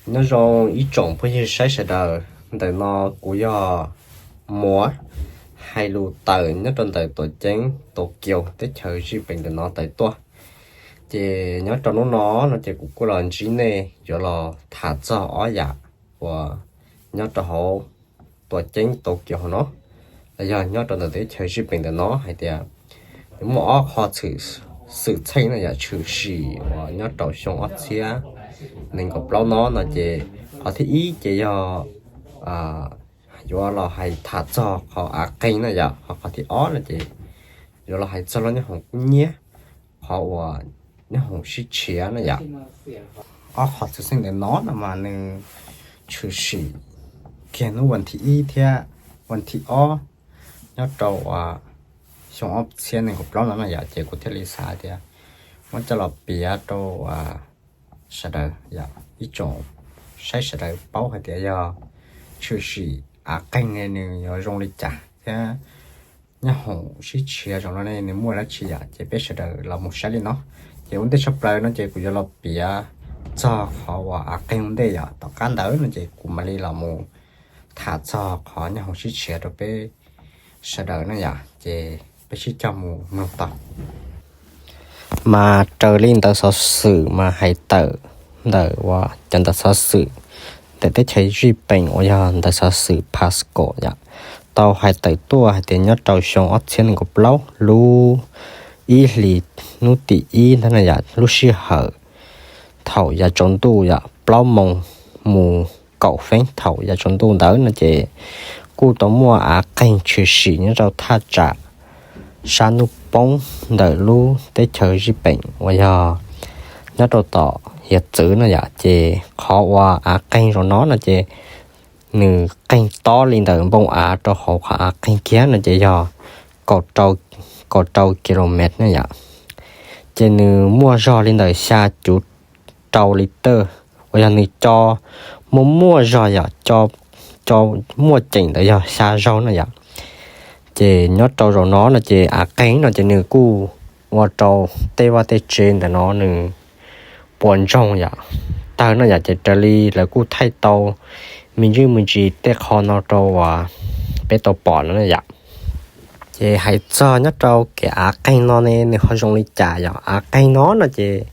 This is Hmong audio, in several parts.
Nyob zoo ib tsoom phooj ywg saib sawv daws, ntawm no kuv yog Muas, hais lus tawm nyob rau ntawm tuam ceeb Tokyo teb chaws Zij Pees ntawm no tawm tuaj. Ces nyob rau hnub no no ces kuv kuj los ntsib nej yuav los tham txog ob yam uas nyob rau hauv tuam ceeb Tokyo hauv no, los yog nyob rau ntawm teb chaws Zij Pees ntawm no hais tias nws muaj ob qho xwm txheej no yom, tshwm sim uas nyob rau xyoo ob txhiab nees nkaum plaub no no ces qhov thib ib ces yog yuav los hais tham txog qhov av qeeg na yom, ho qhov thib ob no ces yuav los hais txog lub nyob hoom kub nyiab, qhov uas nyob hoom sib tshiav na yom. Ob qho xwm txheej ntawm no no mas nws tshwm sim kiag hnub vas thib ib thiab vas thib ob nyob rau uas xyoo ob txhiab nees nkaum plaub no na yom, ces kuv thiaj li xav tias muab coj los piav rau sawv daws yom, ib tsoom saib sawv daws paub hais tias yog tshwm sim av qeeg ne nws yuav zoo li cas thiab nyob hoom sib tshiav zoo no ne nws muaj dab tsi yom, ces peb sawv daws los mus saib li no. Ces ua ntej tshaj plaws no ces kuv yuav los piav txog qhov uas av qeeg ua ntej yom, tom qab ntawd no ces kuv mam li los mus tham txog qhov nyob hoom sib tshiav rau peb sawv daws na yom, ces peb sib cog mus mloog tau. Mas raws li ntawv xov xwm mas hais tawm ntawm uas cov ntawv xov xwm ntawm teb chaws Zij Pees uas yog ntawv xov xwm Pasco yom, tau hais tawm tuaj hais tias nyob rau xyoo ob txhiab nees nkaum plaub lub ib hlis hnub tim ib ntag na yom, lub sij hawm thaum yav tsaus ntuj yom, plaub moos mus kaum feeb thaum yav tsaus ntuj ntawd no ces kuj tau muaj av qeeg tshwm sim nyob rau thaj tsam sab hnub poob ntawm lub teb chaws Zij Pees uas yog nyob rau tom hiav txwv no yom. Ces qhov uas av qeeg zaum no no ces nws qeeg tob li ntawm npoo av rau hauv qhov av qeeg kiag no ces yog kaum rau kilomev na yom. Ces nws muaj zog li ntawm xya cuv rau li tawj uas yog nws co muaj muaj zog yom, co muaj ceem ntawd yog xya zaug na yom. Ces nyob rau zaum no no ces av qeeg no ces nws kuj ua rau tej vaj tej tsev ntawm no nws puas ntsoog yom, tawg no yom. Ces raws li lawv kuj thaij tau me ntsis me ntsis tej qho no rau uas peb tau pom no na yom. Ces hais txog nyob rau kev av qeeg no ne nws ho zoo li cas yom. Av qeeg no no ces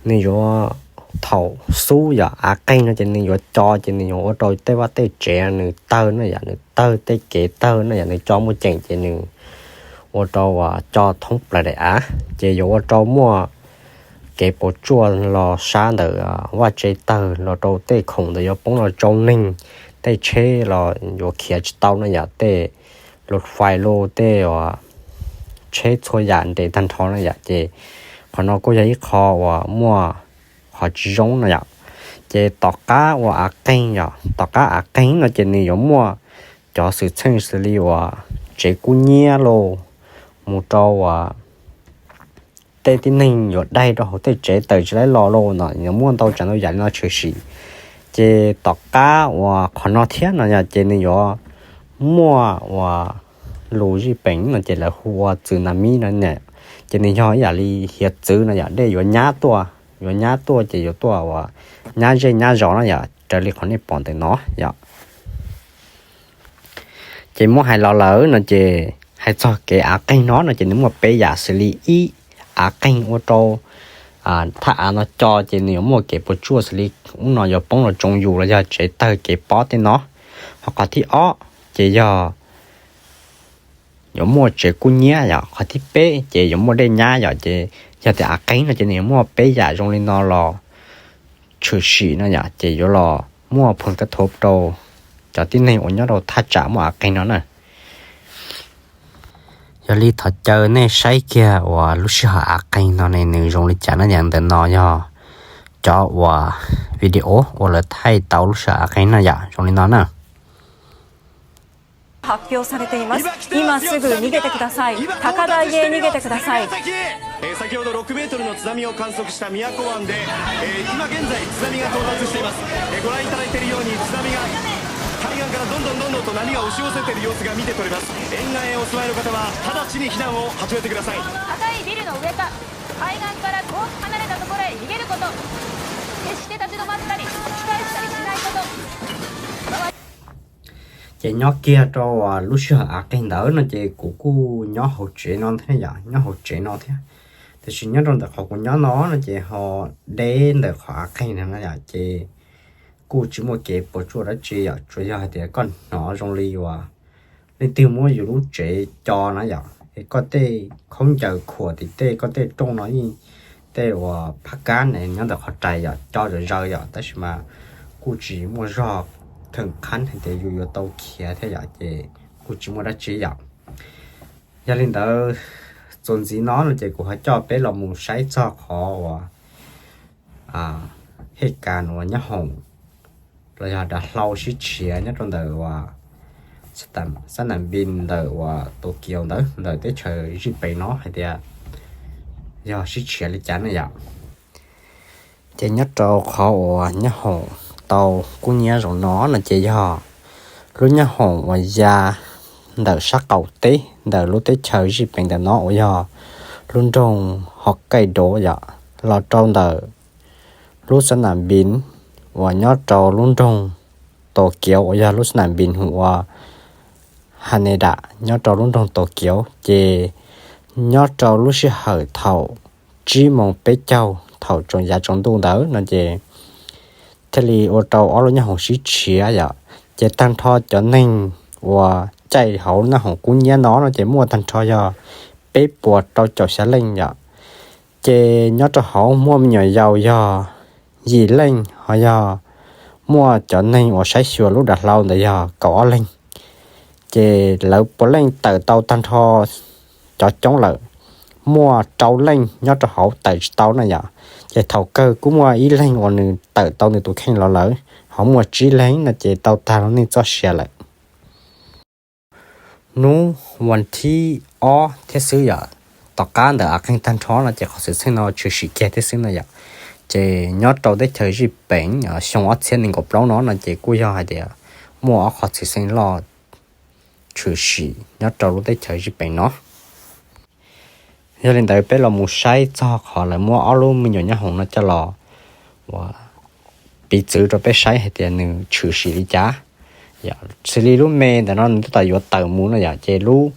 nws yuav thaum xub yom, av qeeg no ces nws yuav co ces nws yuav ua rau tej vaj tej tsev nws tawg na yom, nws tawg tej kev tawg na yom, nws co muaj ceem ces nws ua rau uas co thoob plaws daim av, ces yuav ua rau muaj kev puas tsuaj los sab ntawm vaj tse tawg los rau tej khoom ntawd yuav poob los tsoo neeg, tej tsheb los yuav khiav tsis tau na yom, tej lus fais los tej tsheb txhua yam nres tag nrho na yom. Ces qhov no kuj yog ib qho uas muaj qhov tsis zoo no yom. Ces tom qab uas av qeeg yom, tom qab av qeeg no ces nws yuav muaj cov xwm txheej xws li uas tsev kub nyiab los mus rau uas tej tib neeg yuav daig rau hauv tej tsev tawm tsis laib los los no yuav muaj ntau tsav ntau yam li no tshwm sim. Ces tom qab uas qhov no thiab no yom ces nws yuav muaj uas lus zij peem no ces lawv hu ua tsunami no ne. Ces nws yog ib yam li hiav txwv no yom, dej yuav nyab tuaj, yuav nyab tuaj ces yuav tuaj uas nyab zej nyab zos no yom, raws li qhov nej pom ntawm no yom. Ces muab hais los lawm no ces hais txog kev av qeeg no no ces nws muaj peb yam xws li ib, av qeeg ua rau thaj av no co ces nws yuav muaj kev puas tsuaj xws li ub no yuav poob los tsoo yus los yog tsev tawg kev pob tej no. Ho qhov thib ob ces yog yuav muaj tsev kub nyiab yom, qhov thib peb ces yuav muaj dej nyab yom. Ces yog tias av qeeg no ces nws yuav muaj peb yam zoo li no los tshwm sim no yom, ces yuav los muaj phoo tab thuv rau cov tib neeg uas nyob rau thaj tsam muaj av qeeg no na. Yog li thov caw nej saib kiag uas lub sij hawm av qeeg no ne nws zoo li cas na yom. Ntawm no yog cov uas video uas lawv thaij tau lub sij hawm av qeeg na yom, zoo li no na. 発表されています。今すぐ逃げてください。高台へ逃げてください。えー先ほどろくメートルの津波を観測した宮古湾で、えー今現在津波が到達しています。えーご覧いただいているように津波が海岸からどんどんどんどんと波が押し寄せている様子が見て取れます。沿岸へお住まいの方は直ちに避難を始めてください。高いビルの上か海岸から遠く離れたところへ逃げること。決して立ち止まったり引き返し Ces nyob kiag rau lub sij hawm av qeeg ntawd no ces kuv kuj nyob hauv tsev no thiab yom, nyob hauv tsev no thiab. Tiam sis nyob rau ntawm qhov kuv nyob no no ces ho deb ntawm qhov av qeeg no yom, ces kuj tsis muaj kev puas tsuaj dab tsi yom, tsuas yog hais tias koj hnov zoo li uas leej twg muab yus lub tsev co na yom, es koj tej khaub ncaws khuam tim tej, koj tej rooj no yeej tej uas phab kab ne nyob ntawm qhov rais yom, co zom zaws yom, tab sis mas kuj tsis muaj zog theem qhab hais tias yus yuav tau khiav thiab yom, ces kuj tsis muaj dab tsi yom. Yog li ntawd, txuas ntxiv no no ces kuv ho coj peb los mus saib txog qhov uas hej kas uas nyab hoom los yog dav hlau sib tshiav nyob rau ntawm uas sab nam npis ntawm uas Tokyo ntawd, ntawm teb chaws Zij Pees no hais tias yog sib tshiav li cas na yom. Ces nyob rau qhov uas nyab hoom tau kub hnyiab zaum no no ces yog lub nyab hoom uas ya ntawm sab qaum teb ntawm lub teb chaws Zij Pees ntawm no uas yog lub nroog Hokkaido yom, los rau ntawm lub sab nam npis uas nyob rau lub nroog Tokyo uas yog lub sab nam npis hu ua Haneda nyob rau lub nroog Tokyo. Ces nyob rau lub sij hawm thaum tsib moos peb caug thaum tsaus yav tsaus ntuj ntawd no ces thiaj li ua rau ob lub nyab hoom sib tshiav yom. Ces tag nrho cov neeg uas caij hauv nyab hoom kub hnyiab no no ces muaj tag nrho yog peb puas rau caum xya leej yom. Ces nyob rau hauv muaj me nyuam yaus yog yim leej, ho yog muaj cov neeg uas saib xyuas lub dav hlau ntawd yog kaum ob leeg. Ces lawv puav leej tawm tau tag nrho cov coob lawm, muaj rau leej nyob rau hauv tawm tsis tau na yom. Ces thaum kawg kuj muaj ib leeg uas nws tawm tau nws tus kheej los lawm, ho muaj tsib leeg no ces tau tag lub neej txoj sia lawm. Hnub vas thib ob thiab xwb yom, tom qab ntawm av qeeg tag nrho no ces qhov xwm txheej no tshwm sim kiag thiab xwb no yom. Ces nyob rau teb chaws Zij Pees xyoo ob txhiab nees nkaum plaub no no ces kuj yog hais tias muaj ob qhov xwm txheej loj tshwm sim nyob rau lub teb chaws Zij Pees no. Yog li ntawd peb los mus saib txog qhov lawv muab ob lub me nyuam nyab hoom no coj los ua piv txwv rau peb saib hais tias nws tshwm sim li cas. Xws li lub me ntawm no nws tab tom yuav tawm mus no yom, ces lub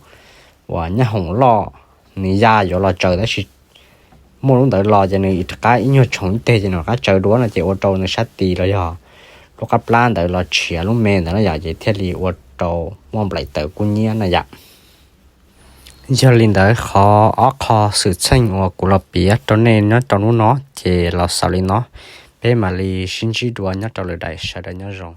uas nyab hoom loj nws ya yuav los tsaws tab sis muaj lub ntawd los ces nws rov qab ib nyuag tshoov ib teg ces nws rov qab tsaws dua no ces ua rau nws sab tis los yog lub qab plab ntawd los tshiav lub me ntawd no yom, ces thiaj li ua rau muaj nplaim tawv kub hnyiab no yom. Yog li ntawd qhov ob qho xwm txheej uas kuv los piav rau nej nyob rau hnub no ces los xaus li no, peb mam li sib ntsib dua nyob rau lwm daim, sawv daws nyob zoo.